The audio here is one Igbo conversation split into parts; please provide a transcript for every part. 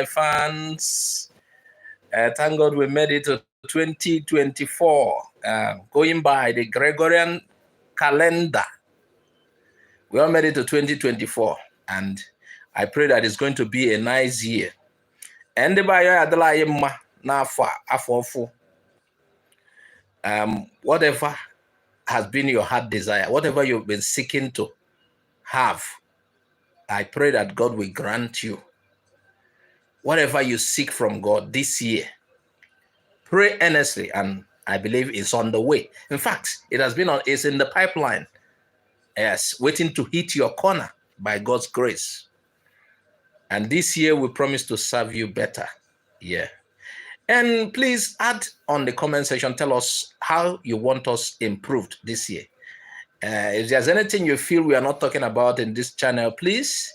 fans. Thank God we made it to 2024, going by the Gregorian calendar. We all made it to 2024, and I pray that it's going to be a nice year. Ndị be anyị, adịla anyị mma n'afọ a, afọ ọfụ. Whatever has been your heart desire, whatever you've been seeking to have, I pray that God will grant you. Whatever you seek from God this year, pray earnestly, and I believe it's on the way. In fact, it has been on, it's in the pipeline. Yes, waiting to hit your corner by God's grace. And this year we promise to serve you better. Yeah. And please add on the comment section, tell us how you want us improved this year. If there's anything you feel we are not talking about in this channel, please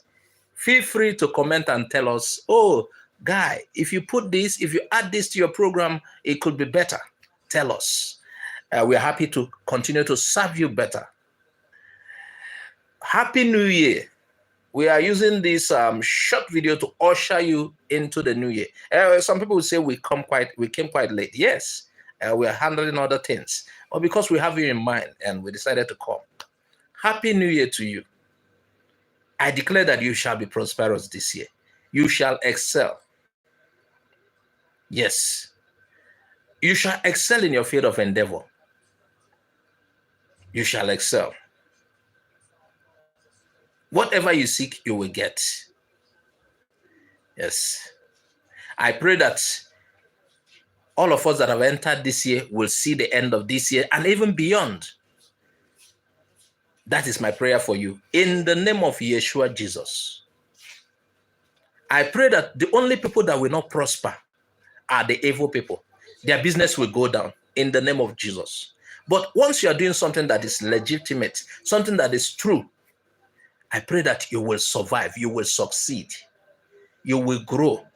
feel free to comment and tell us, "Oh, guy, if you put this, if you add this to your program, it could be better." Tell us. We are happy to continue to serve you better. Happy New Year. We are using this short video to usher you into the new year. Some people will say we came quite late. Yes, we are handling other things, but because we have you in mind and we decided to come. Happy New Year to you. I declare that you shall be prosperous this year. You shall excel. Yes. You shall excel in your field of endeavor. You shall excel. Whatever you seek, you will get. Yes. I pray that all of us that have entered this year will see the end of this year and even beyond. That is my prayer for you. In the name of Yeshua Jesus. I pray that the only people that will not prosper are the evil people. Their business will go down in the name of Jesus. But once you are doing something that is legitimate, something that is true, I pray that you will survive, you will succeed, you will grow.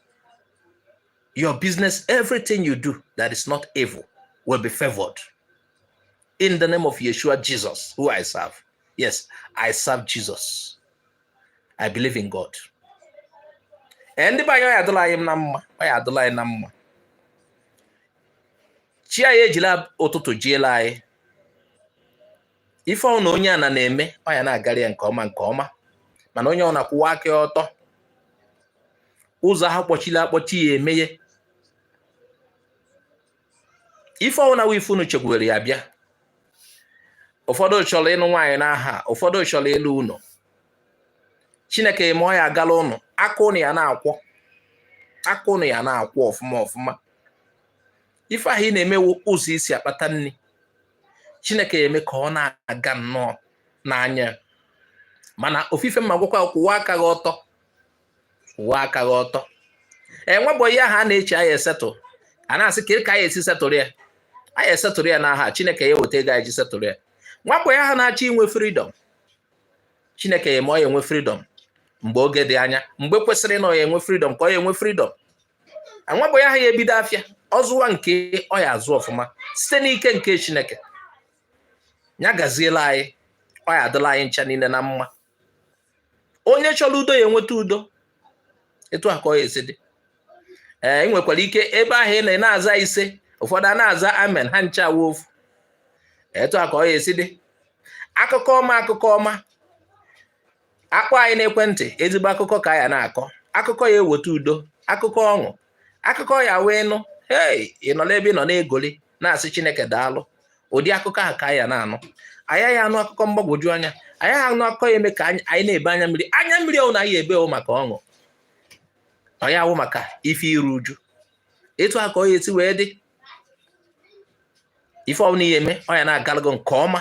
Your business, everything you do that is not evil, will be favored. In the name of Yeshua Jesus, who I serve. Yes, I serve Jesus. I believe in God. Ndị be anyị, ọ ya adịla anyị na mma, ọ ya adịla anyị na mma. Chi anyị ejila ụtụtụ jiela anyị. Ife ọ na onye a na na-eme, ọ ya na-agara ya nke ọma nke ọma, mana onye ọ na-akwụwa aka ya ọtọ, ụzọ ahụ kpọchiri akpọchi ya emeghe. Ife ọwụna ife unu chekwubere ya bịa. Ụfọdụ chọrọ ịnụ nwaanyị n'aha, ụfọdụ chọrọ ịlụ ụlọ. Chineke eme ọ ya agala ụnụ, aka ụnụ ya na-akwọ, aka ụnụ ya na-akwọ ọfụma ọfụma. Ife ahụ ị na-emewu ụzọ isi akpata nri, Chineke eme ka ọ na-aga nnọọ n'anya. Mana ofufe mma gwakwa, kwụwa aka gị ọtọ, kwụwa aka gị ọtọ. Enwebụ ihe ahụ a na-eche anyị esetụ, a na-asị ka ka anyị esi setụrụ ya, anyị esetụrụ ya n'aha Chineke ya weta ego anyị ji setụrụ ya. Nwapụ ya ha na-achọ inwe freedom, Chineke ya eme ọ ya enwe freedom mgbe oge dị anya, mgbe kwesịrị na ọ ya enwe freedom ka ọ ya enwe freedom. Anwabụ ya ha ya ebido afịa ọzụwa nke ọ ya azụ ọfụma site n'ike nke Chineke. Ya gaziela anyị, ọ ya adịla anyị ncha niile na mma. Onye chọrọ udo ya enweta udo. Etu a ka ọ ya esi dị. Ee, ị nwekwara ike ebe ahụ ị na na-aza ise, ụfọdụ a na-aza amen, ha ncha awa ofu. Etu a ka ọ ya esi dị. Akụkọ ọma, akụkọ ọma. Akpọ anyị n'ekwentị, ezigbo akụkọ ka anyị na-akọ. Akụkọ ya eweta udo, akụkọ ọṅụ, akụkọ ya wee nụ hei, ị nọ n'ebe ị nọ na-egoli, na-asị Chineke daalụ. Ụdị akụkọ ahụ ka anyị na-anụ. Anyị ya anụ akụkọ mgbagwoju anya, anyị anụ akụkọ ya eme ka anyị na-ebe anya mmiri. Anya mmiri ọwụ na anyị ebe wụ maka ọṅụ, ọ ya wụ maka ife iru uju. Etu a ka ọ ya esi wee dị. Ife ọbụla ihe eme, ọ ya na-agalago nke ọma.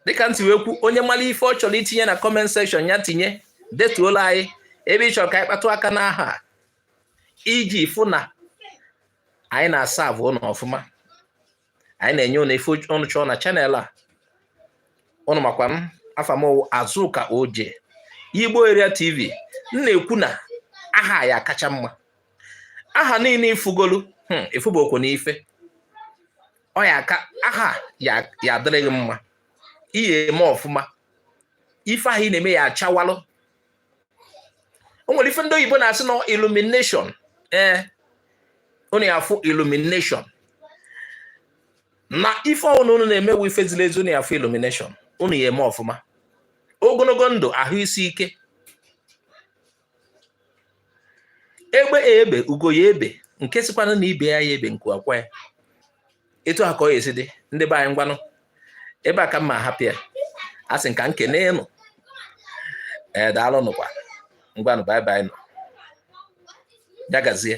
Dịka ntị wee kwu, onye mara ife ọ chọrọ itinye na comment section ya tinye, detuola anyị ebe ị chọrọ ka anyị kpatụ aka n'aha a, iji fụ na anyị na-asa avụ ụnụ ọfụma. Anyị na-enye ụnụ ife ụnụ chọọ na channel a. Ụnụ makwa m, afa m Azụka Oje, Igbo Area TV. M na-ekwu na aha ya kacha mma aha niile ifugolu, ifubokwu n'ife ọ ya aka aha ya ya adịrịghị mma. Ihe eme ọfụma, ife ahụ ị na-eme ya achawalụ. O nwere ife ndị oyibo na-asị nọ illumination. Ee, unu ya afụ illumination na ife ọwụna unu na-emewu ife ziri ezi. Unu ya afụ illumination, unu ya eme ọfụma. Ogologo ndụ, ahụ isi ike, egbe ebe, ugo ya ebe, nke sịkwanụ na ibe ya ya ebe, nku akwa ya. Etu a ka ọ ya-esi dị. Ndị be anyị, ngwanụ, ebe a ka m ma hapụ ya. A sị nka nkene nụ. Ee, daalụ nụkwa. Ngwanụ, bye bye nụ. Ya gazie.